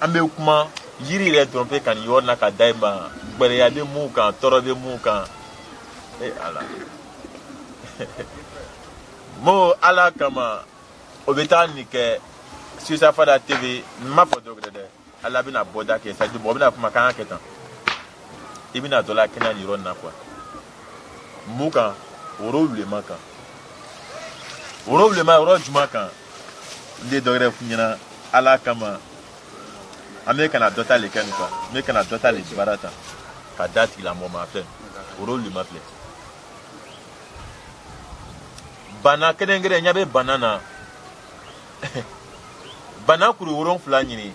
An bɛ kuma yiri yɛrɛ dɔrɔn pe ka nin yɔrɔ na ka da i ma. Gbɛrɛya bɛ mun kan, tɔɔrɔ bɛ mun kan. E Ala, mo Ala kama, o bɛ taa nin kɛ Susa Fada TV. N m'a fɔ dɔ wɛrɛ dɛ, Ala bɛna bɔda kɛ. C'est à dire mɔgɔ bɛna kuma k'an ka kɛ tan, i bɛna dɔ la kɛnɛya nin yɔrɔ in na quoi. Mun kan? Woro bilenman kan. Woro bilenman yɔrɔ jumɛn kan? N tɛ dɔ wɛrɛ f'u ɲɛna, Ala kama, an bɛ kana dɔ ta le kɛ nin quoi. N bɛ kana dɔ ta le baara ta ka d'a tigilamɔgɔ ma. A filɛ, woro bilenman filɛ. Bana kelen kelen ɲɛ bɛ bana na, bana kuru 7 ɲini.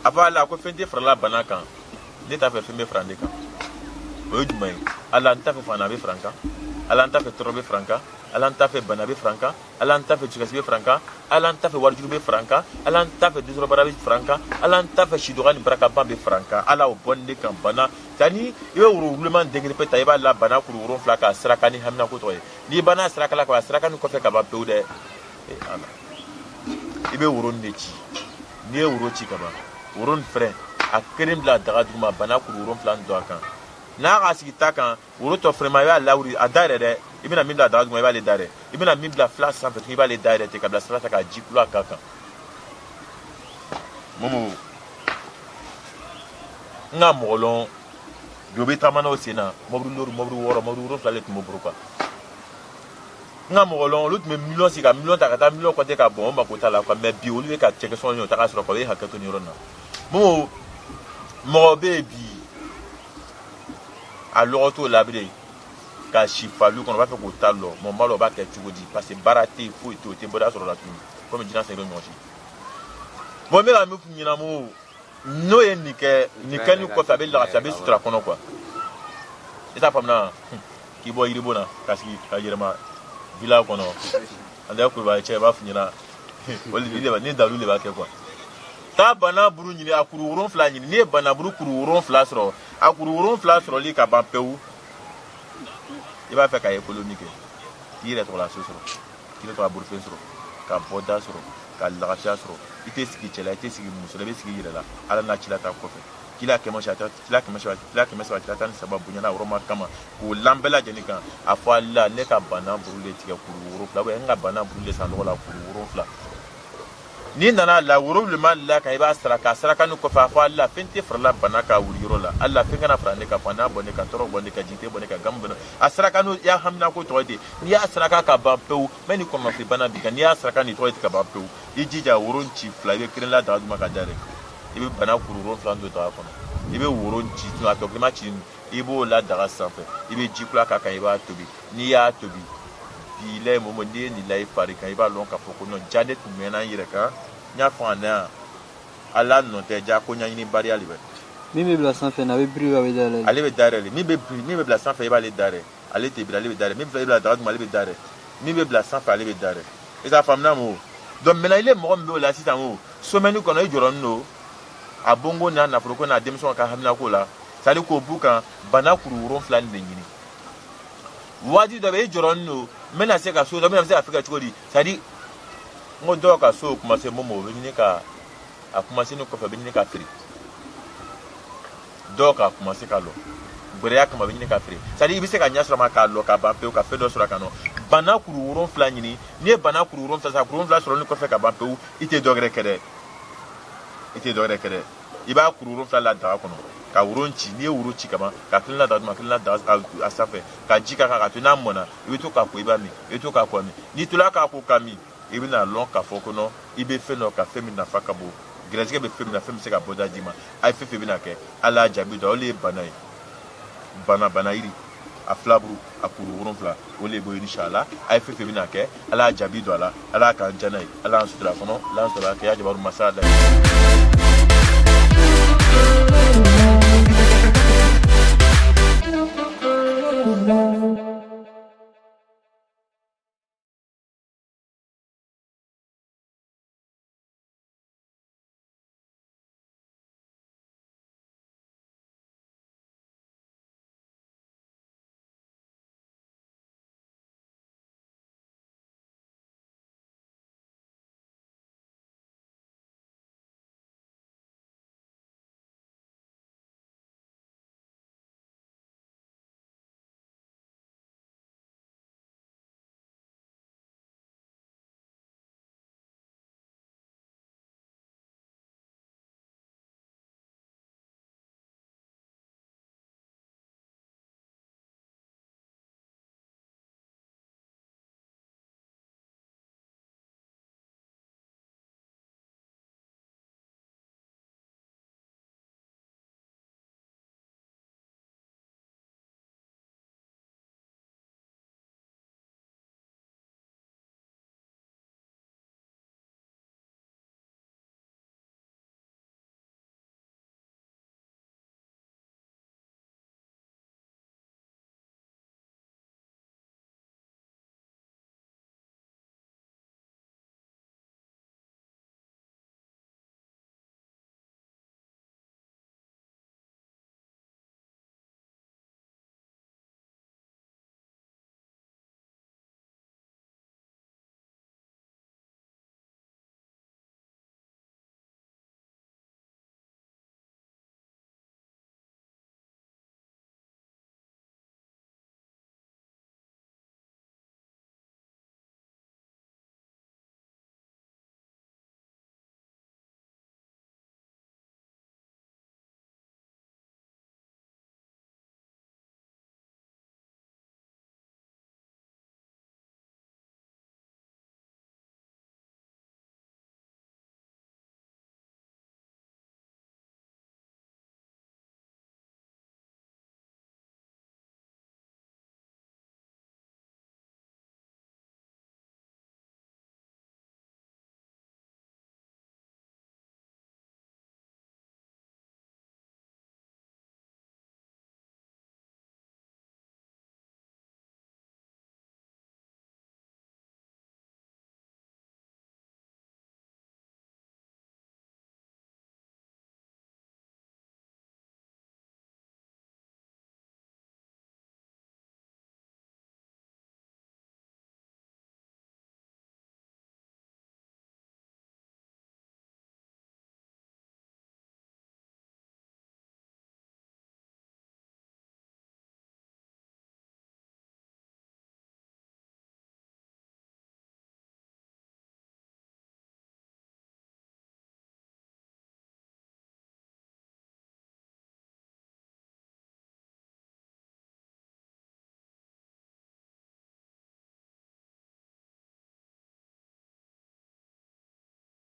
A fɔ Ala ko fɛn tɛ farala bana kan, ne t'a fɛ fɛn bɛ fara ne kan. O ye jumɛn ye? Ala, n t'a fɛ fana bɛ fara n kan. Ala, n t'a fɛ tɔɔrɔ bɛ fara n kan. Ala, n t'a fɛ bana bɛ fara n kan. Ala, n t'a fɛ dusukasi bɛ fara n kan. Ala, n t'a fɛ warijuru bɛ fara n kan. Ala, n t'a fɛ dusɔrɔbara bɛ fara n kan. Ala, n t'a fɛ sidɔgɔya ni barakaban bɛ fara n kan. Ala, o bɔ ne kan. Bana tani, i bɛ woro wuleman den kelen pe ta, i b'a la bana kuru 7 k'a saraka ni haminako tɔgɔ ye. N'i banna saraka la ka ban, saraka nin kɔfɛ ka ban pewu dɛ. E Ala, i bɛ woro nin de ci. N'i ye woro ci ka ban, woro nin fɛrɛ a kelen bila daga duguma, bana kuru 7 nin don a kan. N'a ka sigi ta kan, woro tɔ fɛrɛma, i b'a lawuli a da yɛrɛ dɛ. I bɛna min bila daga duguma, i b'ale da yɛrɛ. I bɛna min bila fila sanfɛ tuguni, i b'ale da yɛrɛ ten ka bila sira ta ka ji kula k'a kan. Momo, n ka mɔgɔ lɔn bi, o bɛ taama n'o sen na, mɔbili lori, mɔbili 6, mɔbili 7 de tun b'o bolo quoi. N ka mɔgɔ lɔn, olu tun bɛ miliyɔn sigi ka miliyɔn ta ka taa miliyɔn kɔtɛ ka bɔn, o mako t'a la quoi. Mais bi, olu bɛ ka cɛkɛ sɔngɔ ɲini, o taga sɔrɔ quoi. O ye hakɛ to nin yɔrɔ in na. Momo, mɔgɔ bɛ yen bi, a lɔgɔ t'o la bilen ka si faliw kɔnɔ, u b'a fɛ k'o ta lɔ mɛ, o b'a lɔ, o b'a kɛ cogo di? Parce que baara tɛ yen, foyi tɛ yen, o tɛ bɔda sɔrɔ la tuguni, komi jinɛ sen bɛ ɲɔgɔn si. Bon, n bɛ ka min f'u ɲɛna, mo n'o ye nin kɛ, nin kɛli kɔfɛ, a bɛ lafiya, a bɛ sutura kɔnɔ quoi. I t'a faamuya k'i bɔ yiribon na ka sigi ka yɛlɛma villa kɔnɔ, an tɛ kulubali cɛ, i b'a f'u ɲɛna o de ni dalu de b'a kɛ quoi. Taa bana buru ɲini, a kuru 7 ɲini. N'i ye bana buru kuru 7 sɔrɔ, a kuru 7 sɔrɔli ka ban pewu, i b'a fɛ ka économie kɛ, k'i yɛrɛ tɔgɔla so sɔrɔ, k'i yɛrɛ tɔgɔla bolofɛn sɔrɔ, ka bɔda sɔrɔ, ka lafiya sɔrɔ. I tɛ sigi cɛ la, i tɛ sigi muso la, i bɛ sigi i yɛrɛ la. Ala n'a cila ta kɔfɛ, kila 800, kila 300, kila 300, kila 13 bonyana yɔrɔ ma kama k'o lan bɛɛ lajɛlen kan. A fɔ ala, ne ka bana buru de tigɛ kuru 7, n ka bana buru de san lɔgɔ la kuru 7. N'i nana la woro bilenman la kan, i b'a saraka. Saraka nin kɔfɛ, a fɔ ala, fɛn tɛ farala bana ka wuli yɔrɔ la. Ala, fɛn kana fara ne kan, fana bɔ ne kan, tɔɔrɔ bɔ ne kan, jigi tɛ bɔ ne kan, gamu bɔ ne. A saraka n'o y'a hamina ko tɔgɔ ye ten. N'i y'a saraka ka ban pewu, mɛ ni kɔnɔfili bana b'i kan, n'i y'a saraka nin tɔgɔ ye ten ka ban pewu, i jija woro ci 2, i bɛ kelen la daga duguma ka da dɛ. I bɛ bana kuru 7 don daga kɔnɔ, i bɛ woro ci, a tɔ kelen ci, i b'o la daga sanfɛ, i bɛ ji kula k'a kan, i b'a tobi. N'i y'a tobi bi la, mɔmɔ, n'i ye nin la i fari kan, i b'a lɔn k'a fɔ ko non, ja ne tun mɛnna n yɛrɛ kan. N y'a fɔ a na, Ala nɔ tɛ, ja ko ɲɛɲini bariya de bɛ. Min bɛ bila sanfɛ na, a bɛ biri, a bɛ dayɛlɛ. Ale bɛ dayɛlɛ. Min bɛ biri, min bɛ bila sanfɛ, i b'ale dayɛlɛ. Ale tɛ biri, ale bɛ dayɛlɛ. Min bɛ bila daga duguma, ale bɛ dayɛlɛ. Min bɛ bila sanfɛ, ale bɛ dayɛlɛ. I t'a faamuya mo? Donc maintenant, ile mɔgɔ min bɛ o la sisan, o semaine kɔnɔ, i jɔrɔnin don a bonko n'a nafoloko n'a denmisɛnw ka haminako la, c'est à dire k'o b'u kan, bana kuru 7 nin de ɲini. Waati dɔ bɛ, i jɔrɔnin don, n bɛna se ka so dɔ, n bɛna se ka fɛn kɛ cogo di? C'est à dire n ko dɔw ka so commencé, momo, o bɛ ɲini ka a commencé ni kɔfɛ, a bɛ ɲini ka feere. Dɔw ka commencé ka lɔ gbɛrɛya kama, a bɛ ɲini ka feere. C'est à dire i bɛ se ka ɲɛ sɔrɔ ma k'a lɔ ka ban pewu, ka fɛn dɔ sɔrɔ a kan nɔ. Bana kuru 7 ɲini. N'i ye bana kuru 7 san, kuru 7 sɔrɔli kɔfɛ ka ban pewu, i tɛ dɔ wɛrɛ kɛ dɛ, i tɛ dɔ wɛrɛ kɛ dɛ. I b'a kuru 7 la daga kɔnɔ ka woro ci. N'i ye woro ci ka ban, ka kelen la daga duguma, kelen la daga a sanfɛ, ka ji k'a kan ka to. N'a mɔnna, i bɛ to k'a ko, i b'a min. I bɛ to k'a ko a min. N'i tola k'a ko ka min, i bɛna lɔn k'a fɔ ko non, i bɛ fɛn dɔ ka fɛn min nafa ka bon, gɛrɛsɛgɛ bɛ fɛn min na, fɛn bɛ se ka bɔda d'i ma. A ye fɛn fɛn bɛna kɛ, Ala y'a jaabi dɔn. O de ye bana ye. Bana yiri a filaburu a kuru 7, o de bɔ inshallah. A ye fɛn fɛn bɛna kɛ, Ala y'a jaabi don a la. Ala k'an diya n'a ye, Ala y'an sutura kɔnɔ, Ala y'an sutura kɛ ya jabaru masa la.